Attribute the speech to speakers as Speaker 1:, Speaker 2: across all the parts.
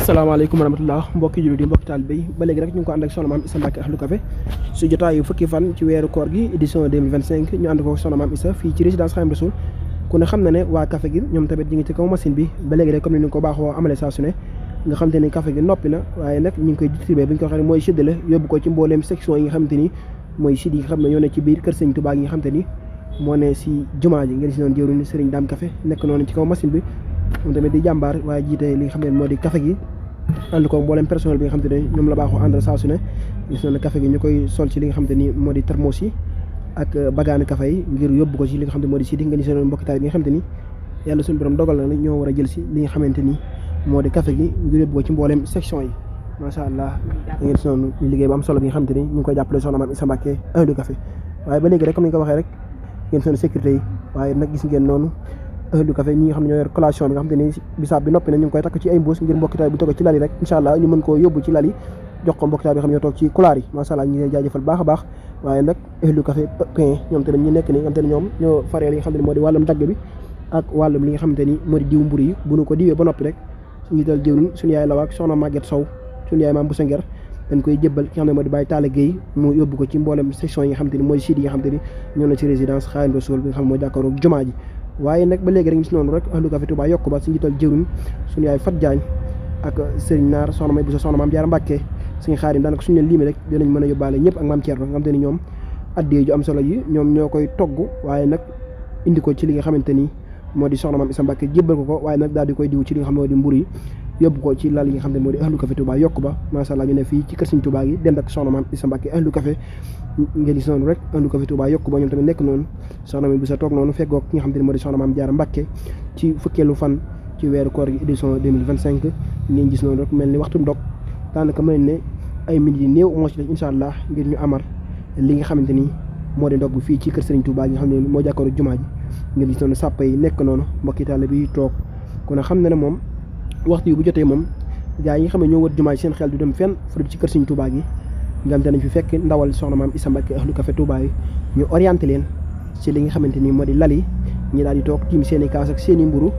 Speaker 1: asalaamaaleykum wa rahmatulah mbokki jullit yi mbokki taalibe yi ba léegi rek ñu ngi ko ànd ak soxna maam Issa Mbacke Ahlu Café su jotaayu fukki fan ci weeru koor gi édition 2025 ñu ànd ko soxna maam Issa fii ci résidence Khadim Rassoul ku ne xam na ne waa café gi ñoom tamit ñu ngi ci kaw machine bi ba léegi rek comme ni ñu ko baaxoo amale saa su ne nga xam te ni café gi noppi na waaye nag ñu ngi koy distribué bi ñu ko waxee mooy séddale yóbbu ko ci mbooleem section yi nga xam te ni mooy site yi nga xam ne ñoo ne ci biir kër Sëriñ Tuubaa yi nga xam te ni moo ne si jumaa ji ngeen si noonu jëwriñ Sëriñ Dame Café nekk noonu ci kaw machine bi moom tamit di jàmbaar waaye jiite li nga xam ne moo di café gi ànd ko mboolem personnel bi nga xam te ne ñoom la baaxoo àndal saa su ne gis na café gi ñu koy sol ci li nga xam te ni moo di thermos yi ak bagaani café yi ngir yóbbu ko ci li nga xam te moo di sidi nga gis na mbokki taal bi nga xam te ni yàlla suñu borom dogal na ñoo war a jël si li nga xamante ni moo di café gi ngir yóbbu ko ci mboolem section yi macha allah da ngeen si noonu liggéey bu am solo bi nga xam te ni ñu ngi koy jàppale soxna maam Issa Mbacke Ahlu Café waaye ba léegi rek comme ni nga ko waxee rek ngeen seen sécurité yi waaye nag gis ngeen noonu Ahlu Café ñi nga xam ne ñoo yor collation bi nga xam te ni bisaab bi noppi na ñu ngi koy takk ci ay mbuus ngir mbokki taal bu toog ci lal yi rek incha allah ñu mën koo yóbbu ci lal yi jox ko mbokki taal bi nga xam ne ñoo toog ci couloir yi macha allah ñu ngi leen jaajëfal baax a baax waaye nag Ahlu Café pain ñoom tamit ñu nekk ni nga xam te ne ñoom ñoo faree li nga xam ne moo di wàllum dagg bi ak wàllum li nga xamante ni moo di diw mburu yi bu nu ko diwee ba noppi rek suñu dal jëwriñ suñu yaay lawaak soxna Maguette Sow suñu yaay maam bu Sanger dañ koy jébbal ki nga xam ne moo di Baye Talla Gueye mu yóbbu ko ci mboolem section yi nga xam te ni mooy site yi nga xam te ni ñoo na ci résidence Khadim Rassoul bi nga xam ne mooy jàkkaaroo jumaa ji waaye nag ba léegi rek gis noonu rek Ahlu Café Touba yokk ba suñu jiital jëwriñ suñu yaay Fat Diagne ak Serigne Naar soxna May bu soxna maam Jaara Mbàkke suñu Xaadim daanaka suñu leen limee rek dinañ mën a yóbbaale ñëpp ak maam Thierno nga xam te ni ñoom addee ju am solo yi ñoom ñoo koy togg waaye nag indi ko ci li nga xamante ni moo di soxna maam Issa Mbacke jébbal ko waaye nag daal di koy diw ci li nga xam ne moo di mburu yi yóbbu ko ci lal yi nga xam ne moo di Ahlu Café Touba yokk ba macha allah ñu ne fii ci kër Sëriñ Touba gi dend ak soxna maam Issa Mbacke Ahlu Café ngeen gis noonu rek Ahlu Café Touba yokk ba ñoom tamit nekk noonu soxna mi bu sa toog noonu feggoog ki nga xam ne moo di soxna maam Jaara Mbacke ci fukkeelu fan ci weeru koor gi édition 2025 ngeen gis noonu rek mel ni waxtu ndog daanaka mel ne ay minutes yi néew moo ci def incha allah ngir ñu amar li nga xamante ni moo di ndog bi fii ci kër Sëriñ Touba gi nga xam ne moo jàkkaaru jumaa ji ngeen gis noonu sàppa yi nekk noonu mbokki taalibe bi toog kon xam na ne moom waxtu yi bu jotee moom gaa yi nga xam ne ñoo wër jumaa ji seen xel du dem fenn fu ci kër Sëriñ Touba gi nga xam te nañ fi fekk ndawal soxna maam Issa Mbacke Ahlu Café Touba yi ñu orienté leen ci li nga xamante ni moo di lal yi ñi daal di toog tiim seen i kaas ak seen i mburu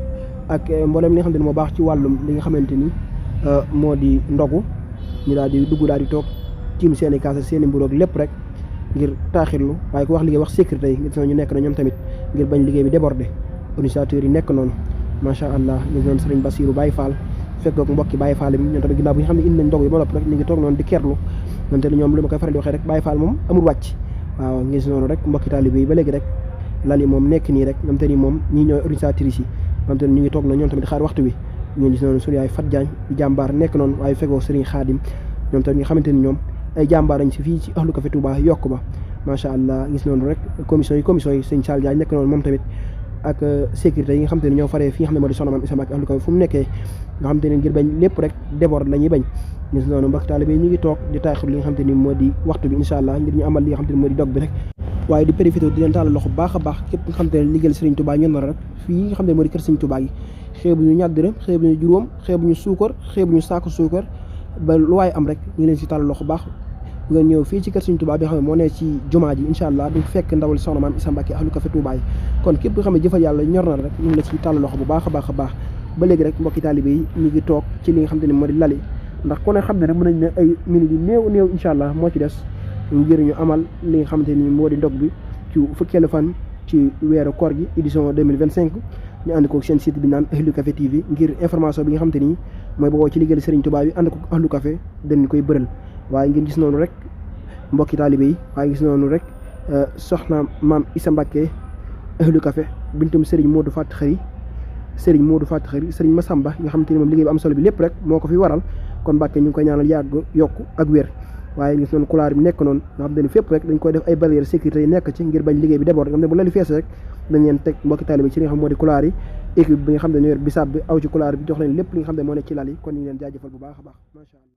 Speaker 1: ak mboolem li nga xamante ni moo baax ci wàllum li nga xamante ni moo di ndogu ñu daal di dugg daal di toog tiim seen i kaas ak seen i mburu ak lépp rek ngir taaxirlu waaye ku wax liggéey wax sécurité yi gis na ñu nekk na ñoom tamit ngir bañ liggéey bi débordé organisateurs yi nekk noonu macha allah ñu ngi doon Sëriñ Bassirou Baye Fall fekk ak mbokki Baye Fall bi ñoom tamit ginnaaw bu ñu xam ne indi nañ ndog yi ba noppi rek ñu ngi toog noonu di kerlu ñoom te ñoom li ma koy faral di waxee rek Baye Fall moom amul wàcc waaw ngi si noonu rek mbokki taalibe yi ba léegi rek lal yi moom nekk nii rek ñoom te ni moom ñii ñooy organisatrices yi ñoom te ñu ngi toog noonu ñoom tamit xaar waxtu bi ñu gis noonu suñu yaay Fat Diagne di jàmbaar nekk noonu waaye fekkoo Sëriñ Xaadim ñoom tamit nga xamante ni ñoom ay jàmbaar lañ si fii ci Ahlu Café Touba yokk ba macha allah gis noonu rek commission yi sëñ Sall Diagne nekk noonu moom tamit ak sécurité yi nga xam te ne ñoo faree fi nga xam ne moo di soxna maam Issa Mbacke Ahlu Café fu mu nekkee nga xam te ne ngir bañ lépp rek déborde la ñuy bañ gis noonu mbokk taalibe ñu ngi toog di taaxir li nga xam te ni moo di waxtu bi incha allah ngir ñu amal li nga xam te ne moo di dog bi rek waaye di profité di leen tàllal loxo baax a baax képp nga xam te ne liggéeyal Serigne Touba ñun na rek fii nga xam ne moo di kër Serigne Touba gi xeebu ñu ñaar dërëm xeebu ñu juróom xeebu ñu suukar xeebu ñu saako suukar ba lu waaye am rek ñu ngi leen si tàllal loxo baax bu ngeen ñëw fii ci kër Sëriñ Touba bi nga xam ne moo ne ci jumaa ji incha allah du fekk ndawal soxna maam Issa Mbacke Ahlu Café Touba yi kon képp nga xam ne jëfal yàlla ñor na rek ñu ngi la ci tàll loxo bu baax a baax a baax ba léegi rek mbokki taalibe yi ñu ngi toog ci li nga xam te ne moo di lali ndax ku ne xam ne rek mën nañ ne ay minutes yu néew incha allah moo ci des ngir ñu amal li nga xamante ni moo di ndog bi ci fukkeelu fan ci weeru koor gi édition 2025 ñu ànd ko seen site bi naan Ahlu Café TV ngir information bi nga xamante ni mooy booboo ci liggéeyal Sëriñ Touba bi ànd ko Ahlu Café dañ koy bëral waaye ngeen gis noonu rek mbokki taalibe yi waaye gis noonu rek soxna maam Issa Mbacke Ahlu Café bintum Serigne Modou Faty Khary Serigne Massamba nga xamante ni moom liggéey bi am solo bi lépp rek moo ko fi waral kon Mbacke ñu ngi koy ñaanal yàgg yokk ak wér waaye gis noonu couloir bi nekk noonu nga xam ne fépp rek dañ koy def ay barrières sécurité yi nekk ci ngir bañ liggéey bi déborde nga xam ne bu lali fees rek dañ leen teg mbokki taalibe ci li nga xam moo di couloir yi équipe bi nga xam ne ñoo yor bisaab bi aw ci couloir bi jox leen lépp li nga xam ne moo nekk ci lal yi kon ñu ngi leen jaajëfal bu baax a baax macha allah